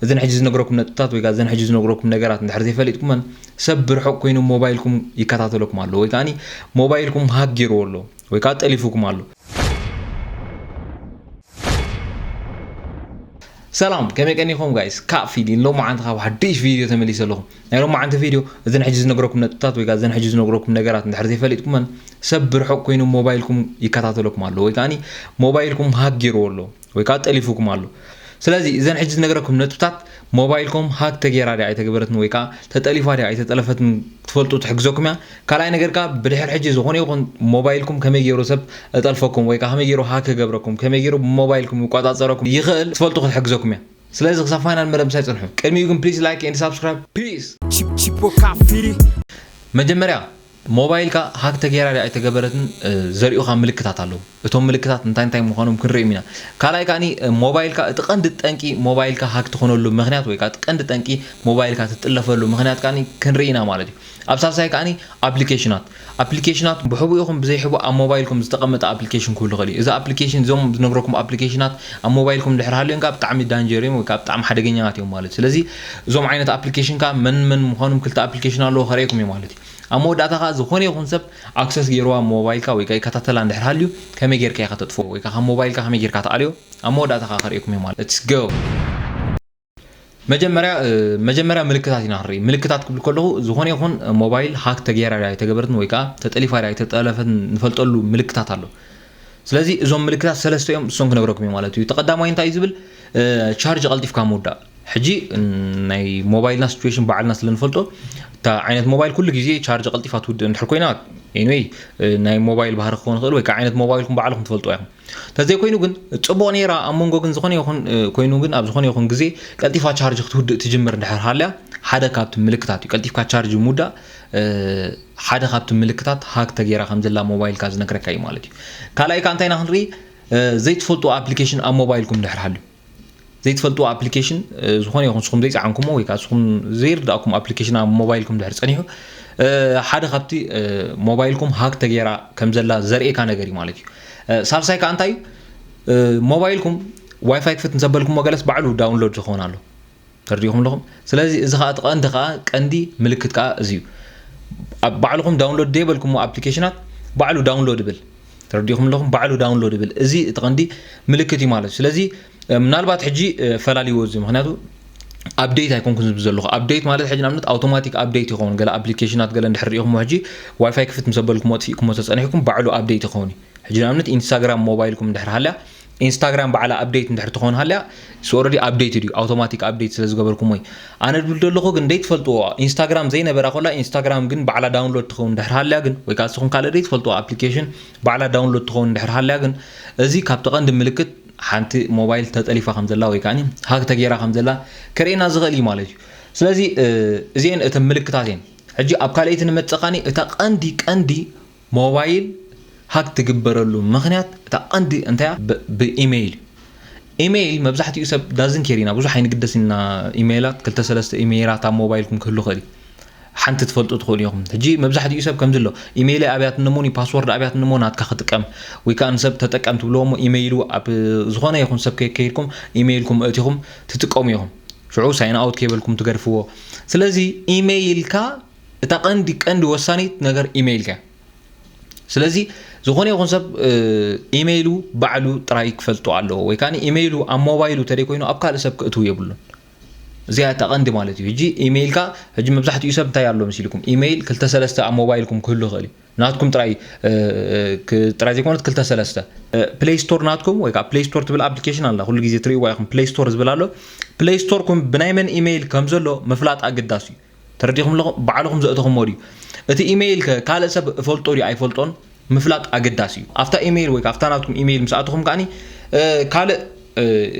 እዘን ሕጂ ዝነግረኩም ነጥብታት ወይ ከዓ እዘን ሕጂ ዝነግረኩም ነገራት እንድሕር ዘይፈሊጥኩመን፣ ሰብ ብርሑቕ ኮይኑ ሞባይልኩም ይከታተለኩም ኣሎ፣ ወይ ከዓኒ ሞባይልኩም ሃክ ገይርዎ ኣሎ፣ ወይ ከዓ ጠሊፉኩም ኣሎ። ሰላም፣ ከመይ ቀኒኹም ጋይስ? ካብ ፊሊን ሎማዓንቲ ካብ ሓድሽ ቪድዮ ተመሊሰ ኣለኹ። ናይ ሎማዓንቲ ቪድዮ እዘን ሕጂ ዝነግረኩም ነጥብታት ወይ ከዓ እዘን ሕጂ ዝነግረኩም ነገራት እንድሕር ዘይፈሊጥኩመን፣ ሰብ ብርሑቕ ኮይኑ ሞባይልኩም ይከታተለኩም ኣሎ፣ ወይ ከዓኒ ሞባይልኩም ሃክ ገይርዎ ኣሎ፣ ወይ ከዓ ጠሊፉኩም ኣሎ። ስለዚ እዘን ሕጂ ዝነግረኩም ነጥብታት ሞባይልኩም ሃክ ተገይራ ድያ ኣይተገበረትን ወይ ከዓ ተጠሊፋ ድያ ኣይተጠለፈትን ክትፈልጡ ትሕግዘኩም እያ። ካልኣይ ነገር ከዓ ብድሕር ሕጂ ዝኾነ ይኹን ሞባይልኩም ከመይ ገይሩ ሰብ እጠልፈኩም ወይ ከዓ ከመይ ገይሩ ሃክ ክገብረኩም፣ ከመይ ገይሩ ብሞባይልኩም ይቆፃፀረኩም ይኽእል ትፈልጡ ክትሕግዘኩም እያ። ስለዚ ክሳብ ፋይናል መደብ ምሳይ ፅንሑ። ቅድሚኡ ግን please like and subscribe. Peace. Chip- Chipo Kafiri. መጀመርያ ሞባይልካ ሃክ ተገይራ ድያ ኣይተገበረትን፣ እ፣ ዘርእዩኻ ምልክታት ኣለዉ። እቶም ምልክታት እንታይ እንታይ ምዃኖም ክንርእዮም ኢና። ካልኣይ ከኣኒ፣ እ፣ ሞባይልካ፣ እቲ ቀንዲ ጠንቂ ሞባይልካ ሃክ ትኾነሉ ምኽንያት ወይ ከዓ እቲ ቀንዲ ጠንቂ ሞባይልካ ትጥለፈሉ ምኽንያት ከኣኒ ክንርኢ ኢና ማለት እዩ። ኣብ ሳልሳይ ከኣኒ ኣፕሊኬሽናት። ኣፕሊኬሽናት ብሕቡእ ይኹን ብዘይሕቡእ ኣብ ሞባይልኩም ዝተቐመጠ ኣፕሊኬሽን ክህሉ ይኽእል እዩ። እዚ ኣፕሊኬሽን፣ እዞም ዝነግረኩም ኣፕሊኬሽናት ኣብ ሞባይልኩም ድሕር ሃልዮም ከዓ ብጣዕሚ ዳንጀር እዮም ወይ ከዓ ብጣዕሚ ሓደገኛታት እዮም ማለት እዩ። ስለዚ እዞም ዓይነት ኣፕሊኬሽን ከዓ መን መን ምዃኖም ክልተ ኣፕሊኬሽን ኣለዎ ከርእየኩም እዩ ማለት እዩ። ኣብ መወዳእታ ከዓ ዝኾነ ይኹን ሰብ ኣክሰስ ገይርዋ ሞባይልካ ወይ ከዓ ይከታተላ እንድሕር ሃልዩ ከመይ ጌርካ ኢኻ ተጥፍኦ ወይ ከዓ ካብ ሞባይልካ ከመይ ጌርካ ትኣልዮ ኣብ መወዳእታ ከዓ ከርእየኩም እዩ ማለት። Let's go። መጀመርያ፣ እ፣ መጀመርያ ምልክታት ኢና ክንርኢ። ምልክታት ክብል ከለኹ ዝኾነ ይኹን ሞባይል ሃክ ተገይራ ድያ ኣይተገበረትን ወይ ከዓ ተጠሊፋ ድያ ኣይተጠለፈትን ንፈልጠሉ ምልክታት ኣሎ። ስለዚ እዞም ምልክታት ሰለስተ እዮም፣ እሶም ክነግረኩም እዩ ማለት እዩ። እቲ ቀዳማይ እንታይ እዩ ዝብል? እ፣ ቻርጅ ቀልጢፍካ ምውዳእ። ሕጂ፣ እ፣ ናይ ሞባይልና ሲቹዌሽን ባዕልና ስለ ንፈልጦ፣ እታ ዓይነት ሞባይል ኩሉ ግዜ ቻርጅ ቀልጢፋ ትውድእ እንድሕር ኮይና፣ ኤኒዌይ፣ እ፣ ናይ ሞባይል ባህሪ ክኸውን ይኽእል ወይ ከዓ ዓይነት ሞባይልኩም ባዕልኹም ትፈልጥዋ ኢኹም። እንተዘይኮይኑ ግን፣ ጽቡቕ ነይራ፣ ኣብ መንጎ ግን ዝኾነ ይኹን፣ እ፣ ኮይኑ ግን ኣብ ዝኾነ ይኹን ግዜ ቀልጢፋ ቻርጅ ክትውድእ ትጅምር እንድሕር ሃልያ፣ ሓደ ካብቲ ምልክታት እዩ። ቀልጢፍካ ቻርጅ ምውዳእ፣ እ፣ ሓደ ካብቲ ምልክታት ሃክ ተገይራ ከም ዘላ ሞባይልካ ዝነግረካ እዩ ማለት እዩ። ካልኣይ ከኣ እንታይ ኢና ክንርኢ? እ፣ ዘይትፈልጥዎ ኣፕሊኬሽን ኣብ ሞባይልኩም እንድሕር ሃልዩ። ዘይትፈልጥዎ ኣፕሊኬሽን፣ እ፣ ዝኾነ ይኹን ንስኹም ዘይጸዓንኩሞ ወይ ከኣ ንስኹም ዘይርድኣኩም ኣፕሊኬሽን ኣብ ሞባይልኩም እንድሕር ጸኒሑ፣ እ፣ ሓደ ካብቲ፣ እ፣ ሞባይልኩም ሃክ ተገይራ ከም ዘላ ዘርእየካ ነገር እዩ ማለት እዩ። እ፣ ሳልሳይ ከኣ እንታይ እዩ? እ፣ ሞባይልኩም ዋይፋይ ክፍት እንተበልኩሞ ገለስ ባዕሉ ዳውንሎድ ዝኸውን ኣሎ። ተረዲእኩም ኣለኹም? ስለዚ እዚ ከኣ እቲ ቀንዲ ከኣ ቀንዲ ምልክት ከኣ እዚ እዩ። ኣብ ባዕልኹም ዳውንሎድ ዘይበልኩሞ ኣፕሊኬሽናት ባዕሉ ዳውንሎድ ይብል። ተረዲእኩም ኣለኹም? ባዕሉ ዳውንሎድ ይብል። እዚ እቲ ቀንዲ ምልክት እዩ ማለት እዩ። ስለዚ፣ እ፣ ምናልባት ሕጂ፣ እ፣ ፈላልይዎ እዚ። ምኽንያቱ ኣፕዴት ኣይኮንኩን ዝብል ዘለኹ። ኣፕዴት ማለት ሕጂ ንኣብነት ኣውቶማቲክ ኣፕዴት ይኸውን። ገለ ኣፕሊኬሽናት ገለ እንድሕር ርኢኹሞ ሕጂ ዋይፋይ ክፍት ምስ ኣበልኩሞ ኣጥፊእኩሞ ተጸኒሕኩም ባዕሉ ኣፕዴት ይኸውን እዩ። ሕጂ ንኣብነት ኢንስታግራም ሞባይልኩም እንድሕር ሃልያ፣ ኢንስታግራም ባዕላ ኣፕዴት እንድሕር ትኾን ሃልያ፣ it's already updated እዩ፣ ኣውቶማቲክ ኣፕዴት ስለ ዝገበርኩሞ እዩ። ኣነ ዝብል ዘለኹ ግን ዘይትፈልጥዎ፣ ኢንስታግራም ዘይነበራ ኮላ ኢንስታግራም ግን ባዕላ ዳውንሎድ ትኸውን እንድሕር ሃልያ ግን፣ ወይ ከዓ ንስኹም ካልእ ዘይትፈልጥዎ ኣፕሊኬሽን ባዕላ ዳውንሎድ ትኸውን እንድሕር ሃልያ ግን፣ እዚ ካብቲ ቀንዲ ምልክት ሓንቲ ሞባይል ተጠሊፋ ከም ዘላ ወይ ከዓኒ ሃክ ተገይራ ከም ዘላ ከርእየና ዝኽእል እዩ ማለት እዩ። ስለዚ፣ እ፣ እዚአን እተን ምልክታት እየን። ሕጂ ኣብ ካልኣይቲ ንመጽእ ከዓኒ እታ ቀንዲ ቀንዲ ሞባይል ሃክ ትግበረሉ ምኽንያት እታ ቀንዲ እንታይ እያ? ብ-፣ ብኢሜይል እዩ። ኢሜይል መብዛሕትኡ ሰብ ዳዝን ኬር ኢና፣ ብዙሕ ኣይንግደስ ኢና። ኢሜይላት ክልተ ሰለስተ ኢሜይላት ኣብ ሞባይልኩም ክህሉ ይኽእል እዩ። ሓንቲ ትፈልጡ ትኽእሉ ኢኹም። ሕጂ መብዛሕትኡ ሰብ ከምዚ ኣሎ፣ ኢሜይለይ ኣብያት እነሞኒ፣ ፓስወርድ ኣብያት እነሞ ናትካ ክጥቀም፣ ወይ ከዓ ንሰብ ተጠቀም ትብልዎ እሞ ኢሜይሉ ኣብ ዝኾነ ይኹን ሰብ ከ-፣ ከይድኩም ኢሜይልኩም ኣእቲኹም ትጥቀሙ ኢኹም። ሽዑ ሳይን ኣውት ከይበልኩም ትገድፍዎ። ስለዚ ኢሜይልካ እታ ቀንዲ፣ ቀንዲ ወሳኒት ነገር ኢሜይልካ እያ። ስለዚ ዝኾነ ይኹን ሰብ፣ እ፣ ኢሜይሉ ባዕሉ ጥራይ ክፈልጦ ኣለዎ፣ ወይ ከኣ ኢሜይሉ ኣብ ሞባይሉ ተደይኮይኑ ኣብ ካልእ ሰብ ክእትው የብሉን። እዚኣ እታ ቀንዲ ማለት እዩ። ሕጂ ኢሜይልካ፣ ሕጂ መብዛሕትኡ ሰብ እንታይ ኣሎ መሲልኩም? ኢሜይል ክልተ ሰለስተ ኣብ ሞባይልኩም ክህሉ ይኽእል እዩ። ናትኩም ጥራይ፣ እ፣ እ፣ ክ-፣ ጥራይ ዘይኮነት ክልተ ሰለስተ። እ፣ ፕሌይ ስቶር ናትኩም ወይ ከኣ ፕሌይ ስቶር ትብል ኣፕሊኬሽን ኣላ። ኩሉ ግዜ ትርእይዋ ኢኹም። ፕሌይ ስቶር ዝብል ኣሎ። ፕሌይ ስቶርኩም ብናይ መን ኢሜይል ከም ዘሎ ምፍላጥ ኣገዳሲ እዩ። ተረዲእኩም ኣለኹም? ባዕልኹም ዘእተኹምዎ ድዩ? እቲ ኢሜይል ከ ካልእ ሰብ እፈልጦ ድዩ ኣይፈልጦን ምፍላጥ ኣገዳሲ እዩ። ኣብታ ኢሜይል ወይ ኣብታ ናትኩም ኢሜይል ምስ ኣተኹም ከኣኒ፣ እ፣ ካልእ፣ እ፣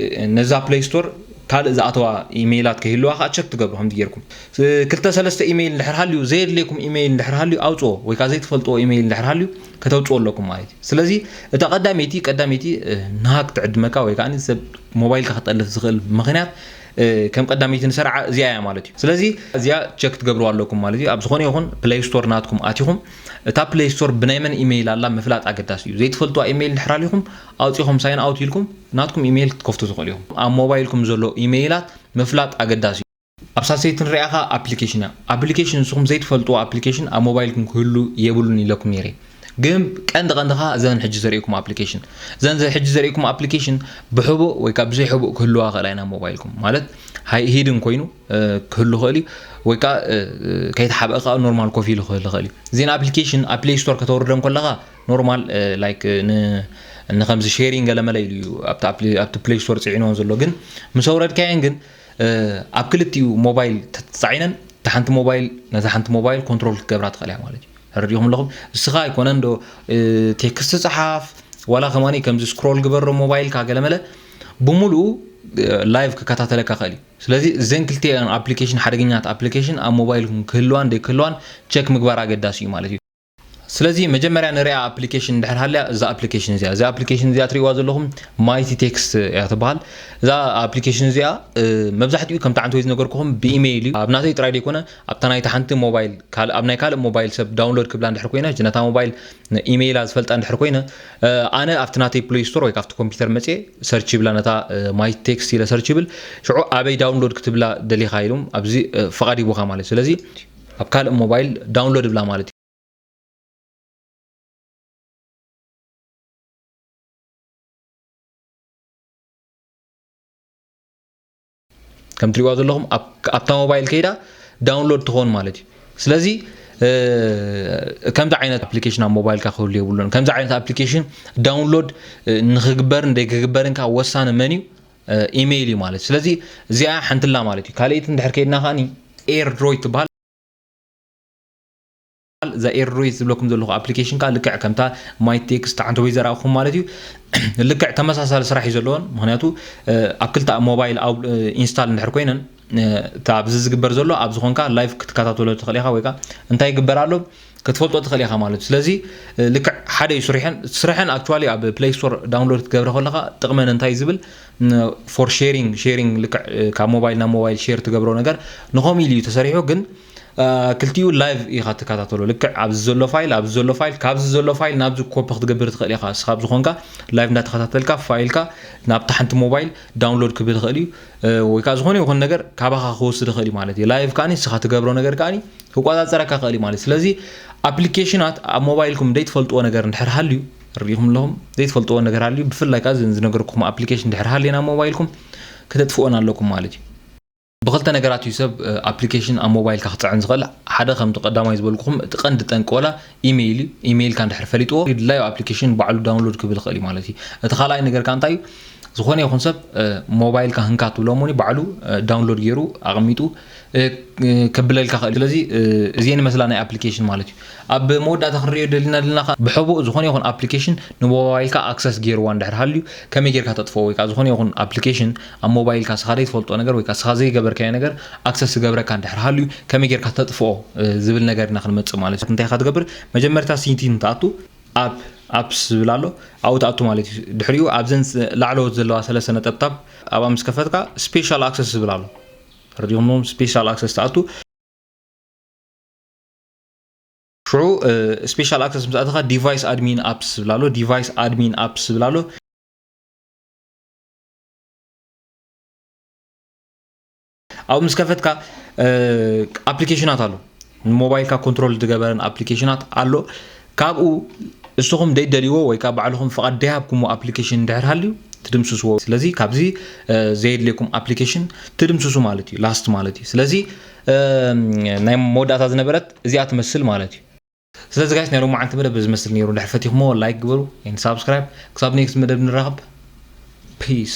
ነዛ ፕሌይ ስቶር ካልእ ዝኣተዋ ኢሜይላት ከይህልዋ ከኣ ቸክ ትገብሩ ከምዚ ጌርኩም። እ፣ ክልተ ሰለስተ ኢሜይል እንድሕር ሃልዩ፣ ዘየድልየኩም ኢሜይል እንድሕር ሃልዩ ኣውጽኦ፣ ወይ ከኣ ዘይትፈልጥዎ ኢሜይል እንድሕር ሃልዩ ከተውጽኦ ኣለኩም ማለት እዩ። ስለዚ እታ ቀዳመይቲ፣ ቀዳመይቲ፣ እ፣ ንሃክ ትዕድመካ ወይ ከኣ ሰብ ሞባይልካ ክጠልፍ ዝኽእል ምኽንያት ከም ቀዳመይቲ ንሰርዓ እዚኣ እያ ማለት እዩ። ስለዚ እዚኣ ቸክ ትገብርዋ ኣለኩም ማለት እዩ። ኣብ ዝኾነ ይኹን ፕሌይ ስቶር ናትኩም ኣቲኹም፣ እታ ፕሌይ ስቶር ብናይ መን ኢሜይል ኣላ ምፍላጥ ኣገዳሲ እዩ። ዘይትፈልጥዋ ኢሜይል እንድሕር ኣሊኹም፣ ኣውፂኹም ሳይን ኣውት ኢልኩም ናትኩም ኢሜይል ክትከፍቱ ትኽእሉ ኢኹም። ኣብ ሞባይልኩም ዘሎ ኢሜይላት ምፍላጥ ኣገዳሲ እዩ። ኣብ ሳልሰይቲ ንሪኣ ኸዓ ኣፕሊኬሽን እያ። ኣፕሊኬሽን ንስኹም ዘይትፈልጥዎ ኣፕሊኬሽን ኣብ ሞባይልኩም ክህሉ የብሉን ኢለኩም ነይረ። ግን ቀንዲ ቀንዲ ኸዓ እዘን ሕጂ ዘርእየኩም ኣፕሊኬሽን፣ እዘን ዘ-፣ ሕጂ ዘርእየኩም ኣፕሊኬሽን ብሕቡእ ወይ ከዓ ብዘይ ሕቡእ ክህልዋ ይኽእላ እየን ኣብ ሞባይልኩም። ማለት ሃይ-፣ ሂድን ኮይኑ፣ እ፣ ክህሉ ይኽእል እዩ። ወይ ከዓ፣ እ፣ እ፣ ከይተሓብአ ከዓ ኖርማል ኮፍ ኢሉ ክህሉ ይኽእል እዩ። እዘን ኣፕሊኬሽን ኣብ ፕሌይ ስቶር ከተውርደን ከለኻ ኖርማል፣ እ፣ ላይክ፣ እ፣ ን-፣ ንኸምዚ ሼሪንግ ገለመለ ኢሉ እዩ ኣብቲ ኣፕሊ-፣ ኣብቲ ፕሌይ ስቶር ፅዒንወን ዘሎ። ግን ምስ ኣውረድካየን ግን፣ እ፣ ኣብ ክልቲኡ ሞባይል ተተፃዒነን እታ ሓንቲ ሞባይል ነዛ ሓንቲ ሞባይል ኮንትሮል ክትገብራ ትኽእል እያ ማለት እዩ። ተረዲኹም ኣለኹም? እስኻ ኣይኮነን ዶ፣ እ፣ ቴክስት ጸሓፍ፣ ዋላ ከማኒ ከምዚ ስክሮል ግበሮ ሞባይልካ ገለመለ ብምሉኡ፣ እ፣ ላይቭ ክከታተለካ ክእል እዩ። ስለዚ እዘን ክልቲኤን ኣፕሊኬሽን፣ ሓደገኛት ኣፕሊኬሽን ኣብ ሞባይልኩም ክህልዋን ዘይክህልዋን ቸክ ምግባር ኣገዳሲ እዩ ማለት እዩ። ስለዚ መጀመርያ ንሪኣ ኣፕሊኬሽን እንድሕር ሃልያ እዛ ኣፕሊኬሽን እዚኣ፣ እዛ ኣፕሊኬሽን እዚኣ ትሪእዋ ዘለኹም ማይቲ ቴክስት እያ ትበሃል። እዛ ኣፕሊኬሽን እዚኣ፣ እ፣ መብዛሕትኡ ከምቲ ዓንተወይ ዝነገርኩኹም ብኢሜይል እዩ። ኣብ ናተይ ጥራይ ዘይኮነ ኣብታ ናይታ ሓንቲ ሞባይል፣ ካልእ፣ ኣብ ናይ ካልእ ሞባይል ሰብ ዳውንሎድ ክብላ እንድሕር ኮይነ፣ ነታ ሞባይል ኢሜይላ ዝፈልጣ እንድሕር ኮይነ፣ እ፣ ኣነ ኣብቲ ናተይ ፕሌይ ስቶር ወይ ካብቲ ኮምፒውተር መፅየ ሰርች ይብላ ነታ፣ እ፣ ማይ ቴክስት ኢለ ሰርች ይብል። ሽዑ ኣበይ ዳውንሎድ ክትብላ ደሊኻ ኢሉም ኣብዚ፣ እ፣ ፍቓድ ይቡኻ ማለት እዩ። ስለዚ ኣብ ካልእ ሞባይል ዳውንሎድ ብላ ማለት እዩ። ከም ትሪእዋ ዘለኹም ኣብ-፣ ኣብታ ሞባይል ከይዳ ዳውንሎድ ትኸውን ማለት እዩ። ስለዚ፣ እ፣ ከምዚ ዓይነት ኣፕሊኬሽን ኣብ ሞባይልካ ክህሉ የብሉን። ከምዚ ዓይነት ኣፕሊኬሽን ዳውንሎድ፣ እ፣ ንኽግበርን ዘይክግበርን ከዓ ወሳኒ መን እዩ? እ፣ ኢሜይል እዩ ማለት እዩ። ስለዚ እዚኣ ሓንትላ ማለት እዩ። ካልኣይቲ እንድሕር ከይድና ከዓኒ ኤርድሮይድ ትበሃል። እዛ ኤርድሮይድ ዝብለኩም ዘለኹ ኣፕሊኬሽን ከዓ ልክዕ ከምታ ማይ ቴክስት ሓንቲ ወይ ዘርኣኹም ማለት እዩ። ልክዕ ተመሳሳሊ ስራሕ እዩ ዘለዎን። ምኽንያቱ፣ እ፣ ኣብ ክልተ ሞባይል ኣብ፣ እ፣ ኢንስታል እንድሕር ኮይነን፣ እ፣ እታ ኣብዚ ዝግበር ዘሎ ኣብ ዝኾንካ ላይቭ ክትከታተሎ ትኽእል ኢኻ ወይ ከዓ እንታይ ይግበር ኣሎ ክትፈልጦ ትኽእል ኢኻ ማለት እዩ። ስለዚ፣ እ፣ ልክዕ ሓደ እዩ ስርሐን። ስርሐን ኣክቹዋሊ ኣብ ፕሌይ ስቶር ዳውንሎድ ክትገብረ ከለኻ ጥቕመን እንታይ ዝብል፣ ን-፣ ፎር ሼሪንግ፣ ሼሪንግ ልክዕ፣ እ፣ ካብ ሞባይል ናብ ሞባይል ሼር ትገብሮ ነገር ንኸምኡ ኢሉ እዩ ተሰሪሑ። ግን፣ እ፣ ክልቲኡ ላይቭ ኢኻ ትከታተሎ። ልክዕ ኣብዚ ዘሎ ፋይል፣ ኣብዚ ዘሎ ፋይል፣ ካብዚ ዘሎ ፋይል ናብዚ ኮፒ ክትገብር ትኽእል ኢኻ። እስኻ ኣብ ዝኾንካ ላይቭ እንዳተኸታተልካ ፋይልካ ናብታ ሓንቲ ሞባይል ዳውንሎድ ክብል ይኽእል እዩ። እ፣ ወይ ከዓ ዝኾነ ይኹን ነገር ካባኻ ክወስድ ይኽእል እዩ ማለት እዩ። ላይቭ ከዓኒ እስኻ ትገብሮ ነገር ከዓኒ ክቆፃፀረካ ክእል እዩ ማለት እዩ። ስለዚ ኣፕሊኬሽናት ኣብ ሞባይልኩም ዘይትፈልጥዎ ነገር እንድሕር ሃልዩ፣ ርኢኹም ኣለኹም፣ ዘይትፈልጥዎ ነገር ሃልዩ፣ ብፍላይ ከዓ እዘን ዝነገርኩኹም ኣፕሊኬሽን እንድሕር ሃልየን ኣብ ሞባይልኩም ከተጥፍኦን ኣለኩም ማለት እዩ። ብኽልተ ነገራት እዩ ሰብ፣ እ፣ ኣፕሊኬሽን ኣብ ሞባይልካ ክፅዕን ዝኽእል። ሓደ ከምቲ ቀዳማይ ዝበልኩኹም እቲ ቀንዲ ጠንቂ ዋላ ኢሜይል እዩ። ኢሜይልካ እንድሕር ፈሊጥዎ ድላዩ ኣፕሊኬሽን ባዕሉ ዳውንሎድ ክብል ይኽእል እዩ ማለት እዩ። እቲ ካልኣይ ነገር ከዓ እንታይ እዩ? ዝኾነ ይኹን ሰብ፣ እ፣ ሞባይልካ ህንካ ትብሎ እሞኒ ባዕሉ፣ እ፣ ዳውንሎድ ገይሩ ኣቐሚጡ፣ እ፣ እ፣ ከብለልካ ክእል። ስለዚ፣ እ፣ እዚኤን ይመስላ ናይ ኣፕሊኬሽን ማለት እዩ። ኣብ መወዳእታ ክንሪኦ ደሊና ደለና ከኣ ብሕቡእ ዝኾነ ይኹን ኣፕሊኬሽን ንሞባይልካ ኣክሰስ ገይርዋ እንድሕር ሃልዩ ከመይ ጌርካ ተጥፍኦ ወይ ከኣ ዝኾነ ይኹን ኣፕሊኬሽን ኣብ ሞባይልካ ስኻ ዘይትፈልጦ ነገር ወይ ከኣ ስኻ ዘይገበርካዮ ነገር ኣክሰስ ዝገብረካ እንድሕር ሃልዩ ከመይ ጌርካ ተጥፍኦ፣ እ፣ ዝብል ነገር ኢና ክንመጽእ ማለት እዩ። እንታይ ኢኻ ትገብር? መጀመርታ ሲቲንግ ትኣቱ። ኣፕ፣ ኣፕስ ዝብል ኣሎ፣ ኣብኡ ትኣቱ ማለት እዩ። ድሕሪኡ ኣብዘን ስ-፣ ላዕለዎት ዘለዋ ሰለስተ ነጠብጣብ ኣብኣ ምስ ከፈትካ ስፔሻል ኣክሰስ ዝብል ኣሎ። ተረዲኹምዎም? ስፔሻል ኣክሰስ ትኣቱ። ሽዑ፣ እ፣ ስፔሻል ኣክሰስ ምስ ኣተኻ ዲቫይስ ኣድሚን ኣፕስ ዝብል ኣሎ። ዲቫይስ ኣድሚን ኣፕስ ዝብል ኣሎ። ኣብኡ ምስ ከፈትካ፣ እ፣ ኣፕሊኬሽናት ኣሎ። ንሞባይልካ ኮንትሮል ዝገበረን ኣፕሊኬሽናት ኣሎ። ካብኡ እስኹም ደይደልይዎ ወይ ከዓ ባዕልኹም ፍቓድ ደይሃብኩምዎ ኣፕሊኬሽን እንድሕር ሃልዩ ትድምስስዎ። ስለዚ ካብዚ፣ እ፣ ዘየድልየኩም ኣፕሊኬሽን ትድምስሱ ማለት እዩ፣ ላስት ማለት እዩ። ስለዚ፣ እ፣ ናይ መወዳእታ ዝነበረት እዚኣ ትመስል ማለት እዩ። ስለዚ ጋይስ ናይ ሎማዓንቲ መደብ ዝመስል ነይሩ። እንድሕር ፈቲኹምዎ ላይክ ግበሩ፣ ኤንድ ሳብስክራይብ። ክሳብ ኔክስት መደብ ንራኸብ። ፒስ።